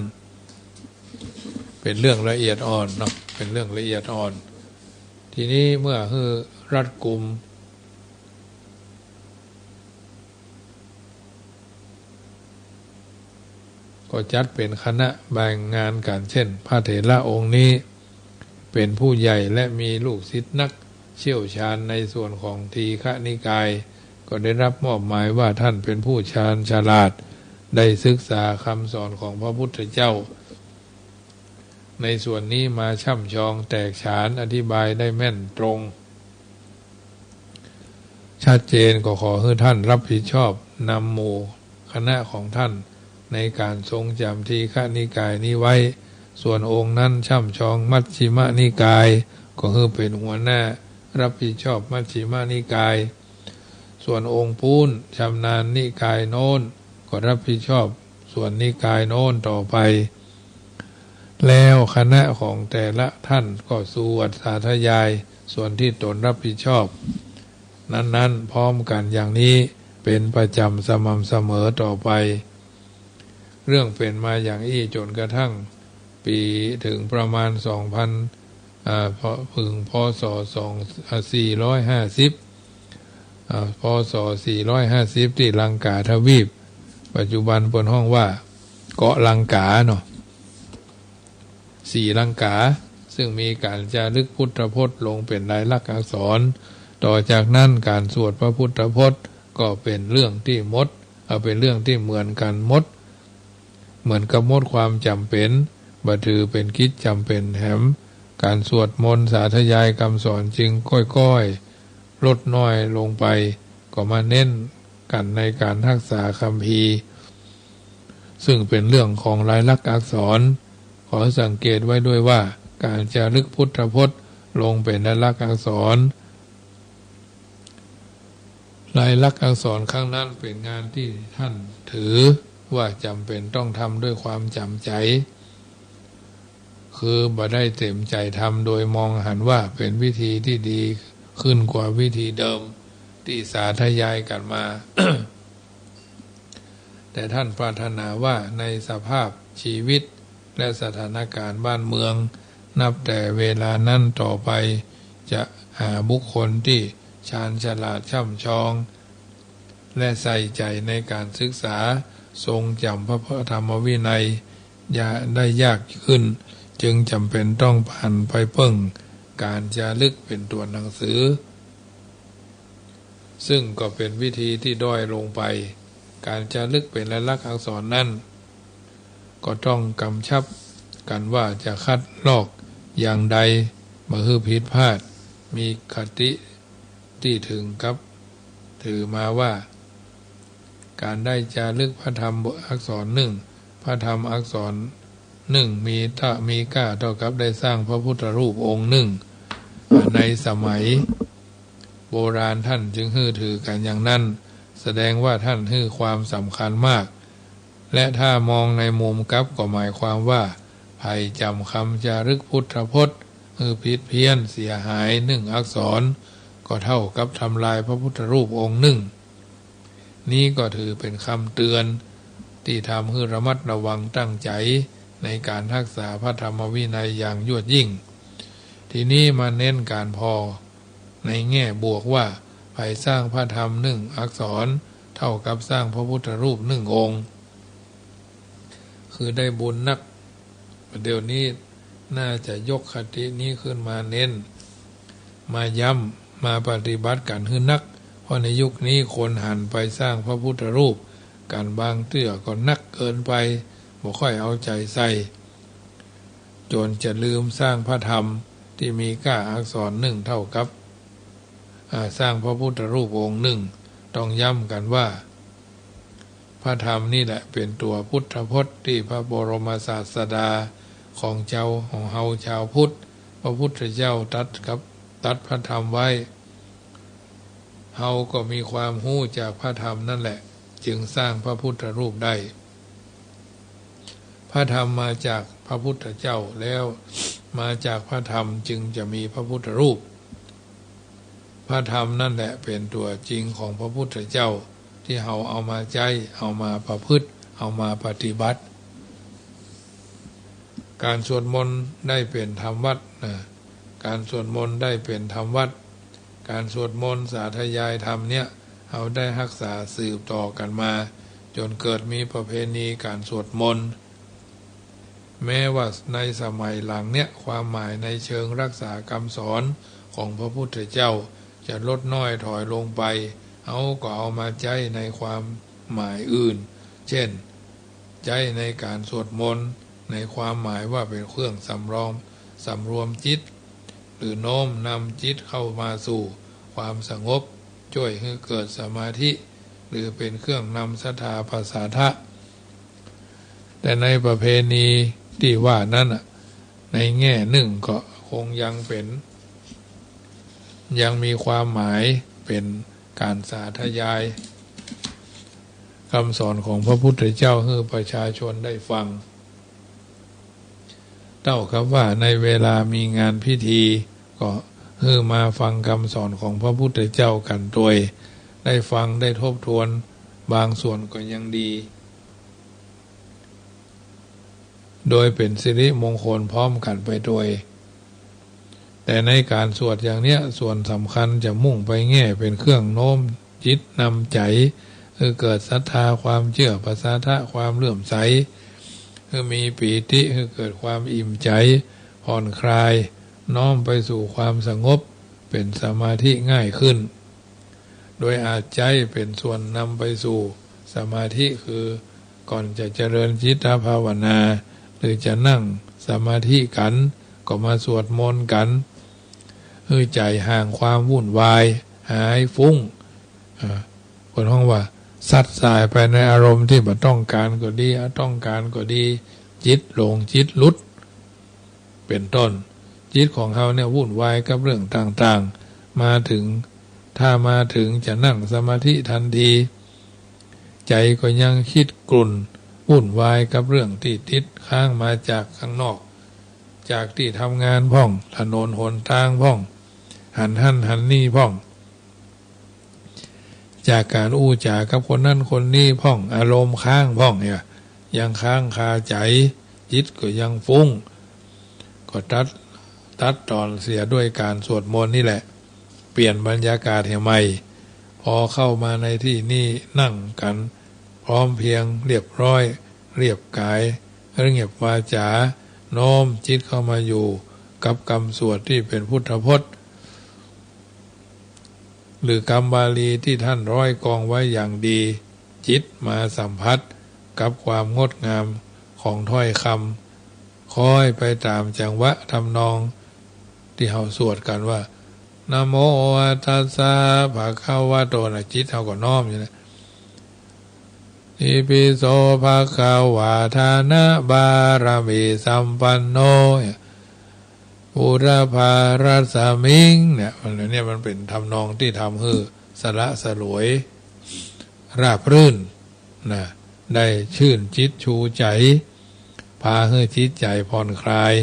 เป๋นเรื่องละเอียดอ่อนเนาะ เป๋นเรื่องละเอียดอ่อน ทีนี้เมื่อหื้อรัดกุม ก็จัดเป๋นคณะแบ่งงานกั๋น เช่น พระเถระองค์นี้เป๋นผู้ใหญ่และมีลูกศิษย์นักเชี่ยวชาญในส่วนของทีฆนิกาย ก็ได้รับมอบหมายว่าท่านเป๋นผู้ชาญฉลาด ได้ศึกษาคำสอนของพระพุทธเจ้า ในส่วนนี้มาช่ำชองแตกฉาน อธิบายได้แม่นตรง ชัดเจน ก็ขอหื้อท่านรับผิดชอบนำหมู่คณะของท่านในก๋านทรงจ๋ำทีฆนิกายนี้ไว้ ส่วนองค์นั้นช่ำชองมัชฌิมนิกาย ก็คือเป๋นหัวหน้ารับผิดชอบมัชฌิมนิกาย ส่วนองค์ปู๊นชำนาญนิกายโน้น ก็รับผิดชอบส่วนนิกายโน้นต่อไป แล้วคณะของแต่ละท่านก็สวดสาธยายส่วนที่ตนรับผิดชอบนั้นๆ พร้อมกั๋นอย่างนี้เป๋นประจ๋ำสม่ำเสมอต่อไป เรื่องเป๋นมาอย่างอี้จ๋นกระทั่งปี๋เถิงประมาณสองปัน อ่า พอ เถิง พ.ศ. สอง อ่า สี่ร้อยห้าสิบ อ่า พ.ศ. สี่ร้อยห้าสิบ ตี้ลังกาทวีป ปัจจุบันเปิ้นฮ้องว่าเกาะลังกาเนาะ ศรีลังกา ซึ่งมีก๋านจารึกพุทธพจน์ลงเป๋นลายลักษณ์อักษร ต่อจากนั้นก๋านสวดพระพุทธพจน์ก็เป๋นเรื่องตี้หมด เอ่อ เป๋นเรื่องตี้เหมือนกั๋นหมด เหมือนกับหมดความจ๋ำเป๋น บ่ถือเป๋นกิจจ๋ำเป๋นแหม ก๋านสวดมนต์สาธยายกำสอนจึงก้อยๆ ลดน้อยลงไป ก็มาเน้นกั๋นในก๋านฮักษาคัมภีร์ ซึ่งเป๋นเรื่องของลายลักษณ์อักษร ขอสังเกตไว้ด้วยว่าก๋านจารึกพุทธพจน์ลงเป๋นลายลักษณ์อักษร ลายลักษณ์อักษรครั้งนั้นเป๋นงานตี้ท่านถือว่าจ๋ำเป๋นต้องทำด้วยความจ๋ำใจ๋ คือบ่ได้เต๋มใจ๋ทำโดยมองหันว่าเป๋นวิธีตี้ดีขึ้นกว่าวิธีเดิมตี้สาธยายกั๋นมา แต่ท่านปรารถนาว่าในสภาพชีวิตและสถานการณ์บ้านเมือง นับแต่เวลานั้นต่อไป จะหาบุคคลตี้ชาญฉลาดช่ำชอง และใส่ใจ๋ในก๋านศึกษา ทรงจ๋ำพระธรรมวินัย ยา ได้ยากขึ้น จึงจ๋ำเป๋นต้องหันไปเปิ้งก๋านจารึกเป๋นตั๋วหนังสือ ซึ่งก็เป๋นวิธีตี้ด้อยลงไป ก๋านจารึกเป๋นลายลักษณ์อักษรนั้น ก็ต้องกำชับกั๋นว่าจะคัดลอกอย่างใด บ่หื้อผิดพลาด มีคติตี้เถิงกับถือมาว่า ก๋านได้จารึกพระธรรมอักษรนึ่ง พระธรรมอักษรนึ่งมีต้า มีก้าเต้ากับได้สร้างพระพุทธรูปองค์นึ่ง ในสมัยโบราณท่านจึงหื้อถือกั๋นอย่างนั้น แสดงว่าท่านหื้อความสำคัญมาก และถ้ามองในมุมกลับก็หมายความว่า ใผจ๋ำกำจารึกพุทธพจน์หื้อผิดเพี้ยนเสียหายนึ่งอักษร ก็เต้ากับทำลายพระพุทธรูปองค์นึ่ง นี้ก็ถือเป๋นกำเตือนตี้ทำหื้อระมัดระวังตั้งใจ๋ในก๋านฮักษาพระธรรมวินัยอย่างยวดยิ่ง ทีนี้มาเน้นก๋านผ่อในแง่บวกว่า ใผสร้างพระธรรมนึ่งอักษรเต้ากับสร้างพระพุทธรูปนึ่งองค์ คือได้บุญนัก เดี๋ยวนี้น่าจะยกคตินี้ขึ้นมาเน้น มาย้ำ มาปฏิบัติกั๋นหื้อนัก เพราะในยุคนี้คนหันไปสร้างพระพุทธรูปกั๋นบางเตื้อก็นักเกินไป บ่ค่อยเอาใจ๋ใส่ จ๋นจะลืมสร้างพระธรรมตี้มีก้าอักษรนึ่งเต้ากับ อ่า สร้างพระพุทธรูปองค์นึ่ง ต้องย้ำกั๋นว่า พระธรรมนี่แหละเป๋นตั๋วพุทธพจน์ตี้พระบรมศาสดาของเจ้า ของเฮาจาวพุทธ พระพุทธเจ้าตรัสกับ ตรัสพระธรรมไว้ เฮาก็มีความฮู้จากพระธรรมนั่นแหละ จึงสร้างพระพุทธรูปได้ พระธรรมมาจากพระพุทธเจ้าแล้ว มาจากพระธรรมจึงจะมีพระพุทธรูป พระธรรมนั่นแหละเป๋นตั๋วจริงของพระพุทธเจ้า ตี้เฮาเอามาใจ๊ เอามาประพฤติ เอามาปฏิบัติ ก๋านสวดมนต์ได้เป๋นธรรมวัตรนะ ก๋านสวดมนต์ได้เป๋นธรรมวัตร ก๋านสวดมนต์สาธยายธรรมเนี่ย เฮาได้ฮักษาสืบต่อกั๋นมา จ๋นเกิดมีประเพณีก๋านสวดมนต์ แม้ว่าในสมัยหลังเนี่ย ความหมายในเชิงฮักษากำสอนของพระพุทธเจ้าจะลดน้อยถอยลงไป เฮาก็เอามาใจ๊ในความหมายอื่น เช่น ใจ๊ในก๋านสวดมนต์ ในความหมายว่าเป๋นเครื่องสำรอง สำรวมจิต หรือโน้มนำจิตเข้ามาสู่ความสงบ จ้วยหื้อเกิดสมาธิ หรือเป๋นเครื่องนำศรัทธาผสาทะ แต่ในประเพณี ตี้ว่านั้นน่ะ ในแง่นึ่งก็คงยังเป๋น ยังมีความหมายเป๋นก๋านสาธยายกำสอนของพระพุทธเจ้าหื้อประชาชนได้ฟัง เต้ากับว่าในเวลามีงานพิธี ก็หื้อมาฟังกำสอนของพระพุทธเจ้ากั๋นตวย ได้ฟังได้ทบทวนบางส่วนก็ยังดี โดยเป๋นสิริมงคลพร้อมกั๋นไปตวย แต่ในก๋านสวดอย่างเนี้ย ส่วนสำคัญจะมุ่งไปแง่เป๋นเครื่องโน้มจิตนำใจ๋ หื้อเกิดศรัทธาความเจื้อ ผสาทะความเลื่อมใส หื้อมีปีติ หื้อเกิดความอิ่มใจ๋ ผ่อนคลาย น้อมไปสู่ความสงบ เป๋นสมาธิง่ายขึ้น โดยอาจใจ๊เป๋นส่วนนำไปสู่สมาธิ คือก่อนจะเจริญจิตตภาวนา หรือจะนั่งสมาธิกั๋น ก็มาสวดมนต์กั๋น หื้อใจ๋ห่างความวุ่นวาย หายฟุ้ง อ่า เปิ้นฮ้องว่าซัดสายไปในอารมณ์ตี้บ่ต้องก๋านก็ดี อ่ะ ต้องก๋านก็ดี จิตหลงจิตหลุด เป๋นต้น จิตของเฮาเนี่ยวุ่นวายกับเรื่องต่างๆ มาเถิง ถ้ามาเถิงจะนั่งสมาธิตันที ใจ๋ก็ยังคิดกลุ่นวุ่นวายกับเรื่องตี้ติดค้างมาจากข้างนอก จากตี้ทำงานพ่อง ถนนหนตางพ่อง หั้นหั้นหั้นนี่พ่อง จากก๋านอู้จ๋ากับคนนั้นคนนี้พ่อง อารมณ์ค้างพ่องเนี่ย ยังค้างคาใจ๋ จิตก็ยังฟุ้ง ก็ตัด ตัดตอนเสียด้วยก๋านสวดมนต์นี่แหละ เปลี่ยนบรรยากาศหื้อใหม่ พอเข้ามาในตี้นี่นั่งกั๋นพร้อมเพรียงเรียบร้อย เรียบก๋าย เรียบวาจา น้อมจิตเข้ามาอยู่กับกำสวดตี้เป๋นพุทธพจน์ หรือกำบาลีตี้ต้านร้อยกรองไว้อย่างดี จิตมาสัมผัสกับความงดงามของถ้อยกำ คอยไปต๋ามจังหวะทำนองตี้เฮาสวดกั๋นว่า นะโมตัสสะภะคะวะโต นะ จิตเฮาก็น้อมอยู่นะ อิติปิโสภะคะวา ทานะบารมีสัมปันโน เนี่ย บุรพารัสมิง เนี่ย มัน เนี่ย มันเป๋นทำนองตี้ทำหื้อสละสลวย ราบรื่น นะ ได้ชื่นจิตชูใจ๋ พาหื้อจิตใจ๋ผ่อนคลาย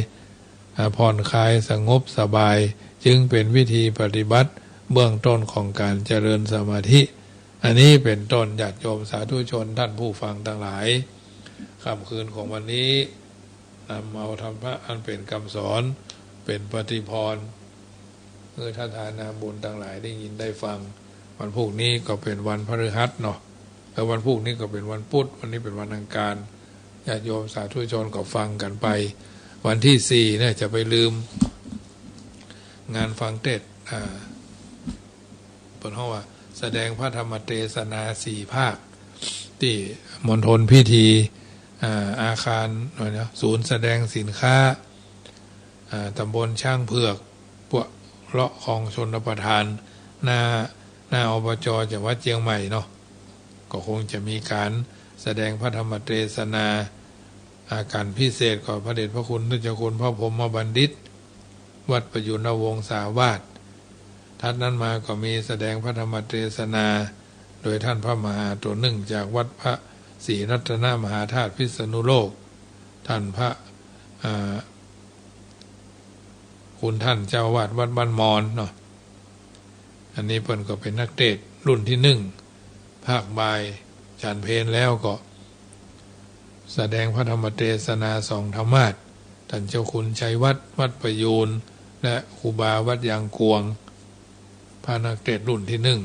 อ่า ผ่อนคลายสงบสบาย จึงเป๋นวิธีปฏิบัติเบื้องต้นของก๋านเจริญสมาธิ อันนี้เป๋นต้น ญาติโยมสาธุชนต้านผู้ฟังตังหลาย ค่ำคืนของวันนี้ นำเอาธรรมะอันเป๋นกำสอน เป๋นปฏิภรณ์ เออ ถ้าทานาบุญตังหลายได้ยินได้ฟัง วันพูกนี้ก็เป๋นวันพฤหัสเนาะ แล้ววันพูกนี้ก็เป๋นวันพุธ วันนี้เป๋นวันอังคาร ญาติโยมสาธุชนก็ฟังกั๋นไป วันตี้สี่เนี่ยจะไปลืม งานฟังเตสน์ อ่า เปิ้นฮ้องว่าแสดงพระธรรมเตสนาสี่ภาค ตี้มณฑลพิธี อ่า อาคาร อะไรนะ ศูนย์แสดงสินค้า อ่า ตำบลช้างเผือก ปัวเลาะคลองชลประทาน หน้า หน้า อบจ. จังหวัดเจียงใหม่เนาะ ก็คงจะมีก๋านแสดงพระธรรมเตสนา อาก๋านพิเศษก็พระเดชพระคุณท่านเจ้าคุณพระพรหมบัณฑิต วัดประยูรวงศาวาส ถัดนั้นมาก็มีแสดงพระธรรมเตสนา โดยท่านพระมหาตั๋วนึ่งจากวัดพระศรีรัตนมหาธาตุพิษณุโลก ท่านพระ อ่า คุณท่านเจ้าอาวาสวัดบ้านมอนเนาะ อันนี้เปิ้นก็เป๋นนักเตสน์รุ่นตี้นึ่ง ภาคบ่ายฉันเพลแล้วก็แสดงพระธรรมเตสนาสองธรรมาสน์ ท่านเจ้าคุณชัยวัฒน์วัดประยูร และครูบาวัดยางกวง พระนักเตสน์รุ่นตี้นึ่ง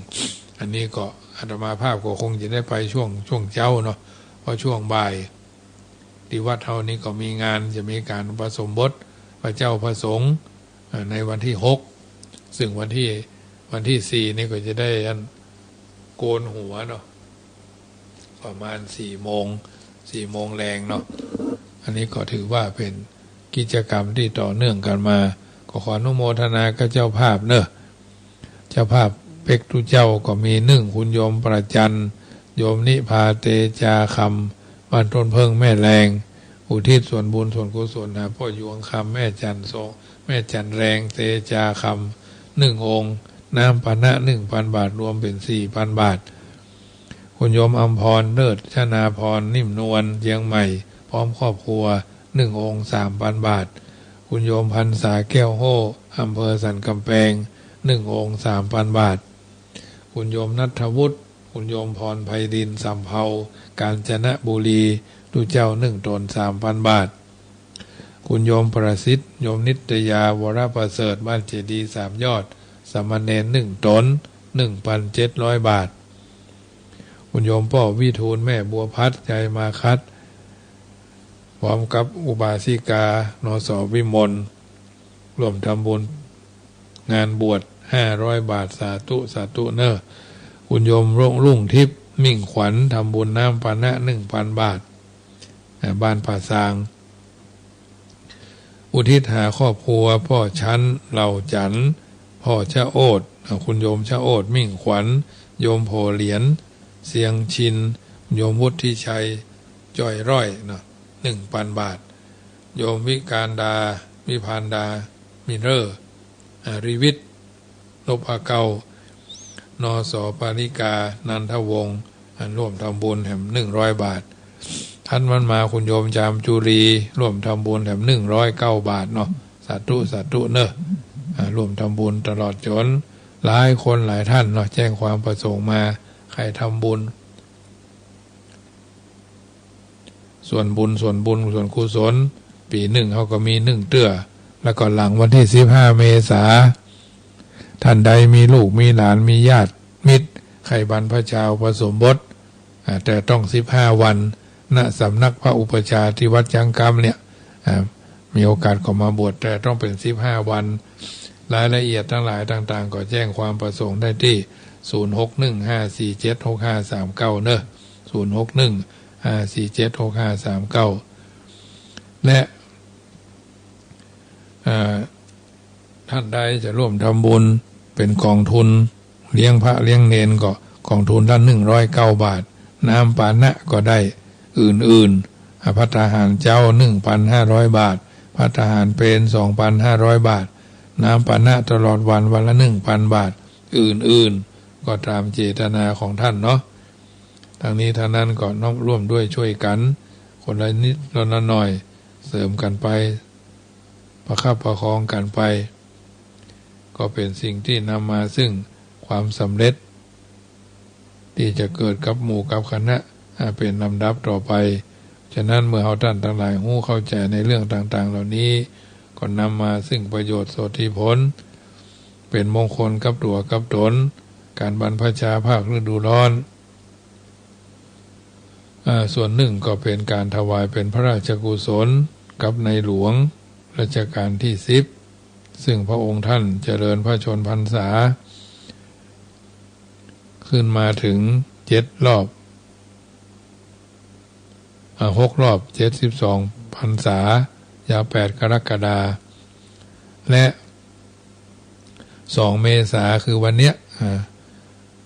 อันนี้ก็อาตมาภาพก็คงจะได้ไปช่วง ช่วงเจ๊าเนาะ เพราะช่วงบ่าย ตี้วัดเฮานี้ก็มีงาน จะมีก๋านอุปสมบทพระเจ้าพระสงฆ์ เอ่อ ในวันตี้หก ซึ่งวันตี้ วันตี้สี่นี่ก็จะได้อันโกนหัวเนาะ ประมาณสี่โมง สี่โมงแลงเนาะ อันนี้ก็ถือว่าเป๋นกิจกรรมตี้ต่อเนื่องกั๋นมา ก็ขออนุโมทนากับเจ้าภาพเนาะ เจ้าภาพเป๊กตุ๊เจ้าก็มีนึ่ง คุณโยมประจัน โยมนิพาเตจาคำ บ้านต้นเพิ่งแม่แลง อุทิศส่วนบุญส่วนกุศลหาพ่อหยวงคำ แม่จันทร์โส แม่จันทร์แรง เตจาคำ หนึ่งองค์ น้ำปานะ หนึ่งพันบาท รวมเป๋น สี่พันบาท คุณโยมอำพร เลิศชนาพร นิ่มนวล เจียงใหม่ พร้อมครอบครัว หนึ่งองค์ สามพันบาท คุณโยมพรรษา แก้วโฮ่ อำเภอสันกำแปง หนึ่งองค์ สามพันบาท คุณโยมณัฐวุฒิ คุณโยมพรไพรินทร์ สำเภา กาญจนบุรี ลูกเจ้า หนึ่งตน สามพันบาท คุณโยมประสิทธิ์ โยมนิตยา วรประเสริฐ บ้านเจดีย์สามยอด สามเณร หนึ่งตน หนึ่งพันเจ็ดร้อยบาท คุณโยมป้อวิทูล แม่บัวพัด ใจมาคัด พร้อมกับอุบาสิกา นส วิมล ร่วมทำบุญงานบวช ห้าร้อยบาท สาธุ สาธุเน่อ คุณโยมรุ่ง รุ่งทิพย์ มิ่งขวัญ ทำบุญน้ำปานะ หนึ่งพันบาท อ่า บ้านป่าซาง อุทิศหาครอบครัว ป้อชั้น เหล่าจันทร์ ป้อชะโอษฐ์ อ่า คุณโยมชะโอษฐ์ มิ่งขวัญ โยมโผเหรียญ เสียงชิน โยมวุฒิชัย จ้อยร้อยเนาะ หนึ่งพันบาท โยมวิการดา วิพานดา มินเรอร์ อารีวิทย์ นพเก้า นส ปาริกา นันทวงศ์ อันร่วมทำบุญแถม หนึ่งร้อยบาท ถัดมันมาคุณโยมจามจุรี ร่วมทำบุญแถม หนึ่งร้อยเก้าบาทเนาะ สาธุ สาธุเน่อ อ่า ร่วมทำบุญตลอดจ๋น หลายคนหลายท่านเนาะ แจ้งความประสงค์มา ใค่ทำบุญ ส่วนบุญ ส่วนบุญ ส่วนกุศล ปี๋นึ่งเฮาก็มีนึ่งเตื้อ แล้วก็หลังวันตี้สิบห้าเมษา ท่านใดมีลูกมีหลาน มีญาติมิตร ใค่บรรพชาอุปสมบท อ่า แต่ต้องสิบห้าวัน ณ สำนักพระอุปัชฌาย์ตี้วัดจ๊างกำเนี่ย อ่า มีโอกาสก็มาบวช แต่ต้องเป๋นสิบห้าวัน รายละเอียดตังหลายต่างๆ ก็แจ้งความประสงค์ได้ตี้ ศูนย์หกหนึ่งห้าสี่เจ็ดหกห้าสามเก้าเน่อ ศูนย์หกหนึ่งห้าสี่เจ็ดหกห้าสามเก้า และ อ่า ท่านใดจะร่วมทำบุญเป๋นกองทุนเลี้ยงพระเลี้ยงเณร ก็กองทุนละ หนึ่งร้อยเก้าบาท น้ำปานะก็ได้ อื่นๆ อ่า ภัตตาหารเจ๊า หนึ่งพันห้าร้อยบาท ภัตตาหารเพล สองพันห้าร้อยบาท น้ำปานะตลอดวัน วันละ หนึ่งพันบาท อื่นๆ ก็ต๋ามเจตนาของท่านเนาะ ตังนี้ตังนั้นก็น้อมร่วมด้วยช่วยกั๋น คนละนิดคนละหน่อย เสริมกั๋นไป ประคับประคองกั๋นไป ก็เป๋นสิ่งตี้นำมาซึ่งความสำเร็จ ตี้จะเกิดกับหมู่กับคณะ อ่า เป๋นลำดับต่อไป ฉะนั้นเมื่อเฮาต้านตังหลายฮู้เข้าใจ๋ในเรื่องต่างๆ เหล่านี้ ก็นำมาซึ่งประโยชน์โสตถีผล เป๋นมงคลกับตั๋วกับต๋น ก๋านบรรพชาภาคฤดูร้อน อ่า ส่วนนึ่งก็เป๋นก๋านถวายเป๋นพระราชกุศลกับในหลวงรัชกาลตี้สิบ ซึ่งพระองค์ท่านเจริญพระชนม์พรรษา ขึ้นมาเถิงเจ็ดรอบ อ่า หกรอบ เจ็ดสิบสองพรรษา ยาวแปดกรกฎาคม และ สองเมษา คือวันเนี้ย อ่า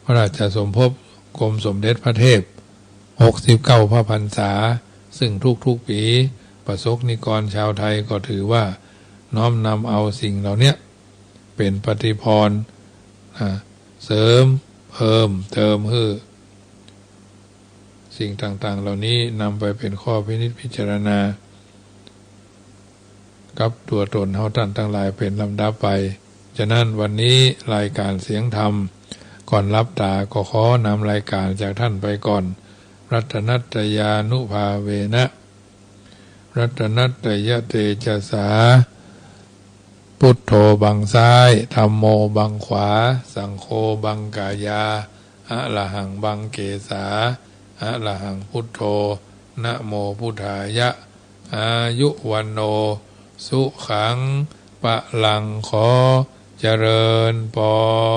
พระราชสมภพกรมสมเด็จพระเทพ หกสิบเก้าพระพรรษา ซึ่งทุกๆ ปี๋ ประสบนิกรชาวไทยก็ถือว่าน้อมนำเอาสิ่งเหล่าเนี้ย เป๋นปฏิพรณ์ อ่า เสริม เพิ่ม เติมหื้อ สิ่งต่างๆ เหล่านี้นำไปเป๋นข้อพินิจพิจารณา กับตั๋วต๋นเฮาต้านตังหลายเป๋นลำดับไป ฉะนั้นวันนี้รายก๋านเสียงธรรมก่อนหลับต๋าก็ขอนำรายก๋านจากต้านไปก่อน รัตนัตตยานุภาเวนะ รัตนัตตยเตจสา พุทโธบังซ้าย ธัมโมบังขวา สังโฆบังกายา อะระหังบังเกสา อะระหังพุทโธ นะโมพุทธายะ อายุวัณโณ สุขัง พลัง ขอเจริญปอ